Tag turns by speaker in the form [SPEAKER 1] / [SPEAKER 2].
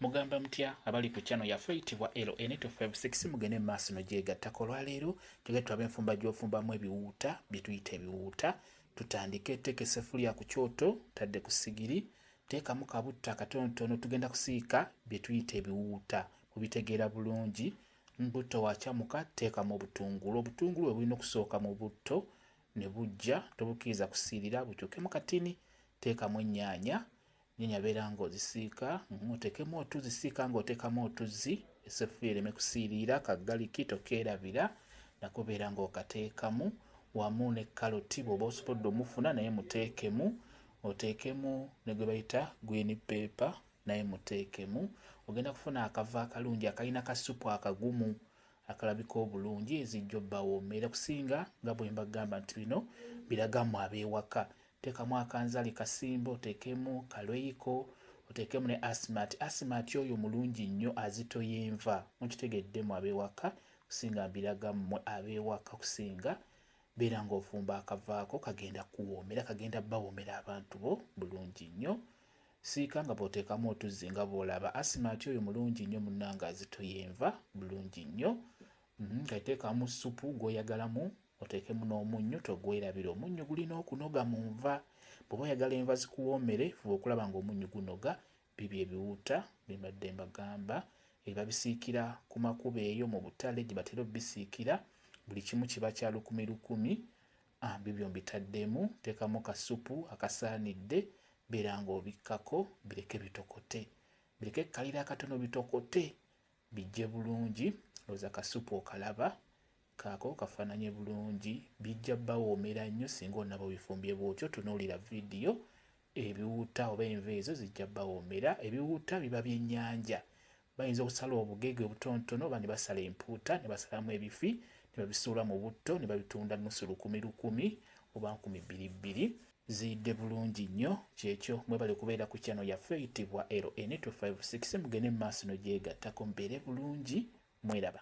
[SPEAKER 1] Mugamba mutya abali ku channel yaffe eyitibwa LN256? Mugende mu maaso nogyegattako. Olwaleero tugenda tulaba enfumba gy'ofumbamu ebiwuuta bye tuyita ebiwuuta. Tutandike. Teeka essefuliya ku kyoto, tadde ku sigiri, teekamu kabutto akatonotono. Tugenda kusiika bye tuyita ebiwuuta, mubitegeera bulungi. Butto wakyamuka, teekamu obutungulu. Obutungulu bwe bulina okusooka mu butto ne bujja, tobukkiriza kusiirira, bukyukemu katini. Teekamu ennyaanya. Nnyaanya beera ng'ozisiika, oteekemu otuzzi, siika ng'oteekamu otuzzi, essefuliya ereme kusiiriira. Kagaliki tokeerabira, nako beera ng'okateekamu wamu ne kaloti bw'oba osobodde omufuna, naye muteekemu. Oteekemu ne gwe bayita green pepper, naye muteekemu. Ogenda kufuna akava akalungi akalina kasupu akagumu akalabika obulungi, ezijja obbawoomera kusinga nga bwe mbagamba nti bino biragamu ab'ewaka. Teekamu akanzali kasimba, oteekemu kalweyiko, oteekemu ne asimati. Asimati oyo mulungi nnyo, azitoya enva. Mukitegeddemu ab'ewaka? Kusinga mbiraga mmwe ab'ewaka. Kusinga beera ng'ofumba akavaako, kagenda kuwoomera, kagenda bawoomera abantu bo bulungi nnyo. Siika nga bw'oteekamu otuzzi nga bw'olaba. Asimati oyo mulungi nnyo munnange, azitoya enva bulungi nnyo. Kati teekamu supu gw'oyagalamu, oteekemu n'omunnyo, togwerabira. Omunnyo gulina okunoga mu nva. Bw'oba oyagala enva zikuwoomere, fuba okulaba ng'omunnyo gunoga. Bibyo ebiwuuta bye mbadde mbagamba, babisiikira ku makubo eyo mu butale gye batera obbisiikira. Buli kimu kiba kya lukumi lukumi. Bibyo mbitaddemu, teekamu kasupu akasaanidde, beera ng'obikkako, bireke bitokote, bireke ekkalira akatono bitokote bijje bulungi. Lowooza kasupu okalaba kaako kafaananye bulungi, bijja bawoomera nnyo singa onaba obifumbye bw'otyo. Tunuulira vidiyo. Ebiwuuta oba enva ezo zijja bawoomera. Ebiwuuta biba byennyanja, bayinza okusala obugege obutonotono oba ne basala empuuta ne basalamu ebifi ne babisuula mu butto ne babitunda nusu lukumi lukumi oba nkumi bbiri bbiri. Ziyidde bulungi nnyo. Kyekyo, mwebale kubeera ku channel yaffe eyitibwa LN256. Mugende mu maaso nogyegattako, mubeere bulungi, mweraba.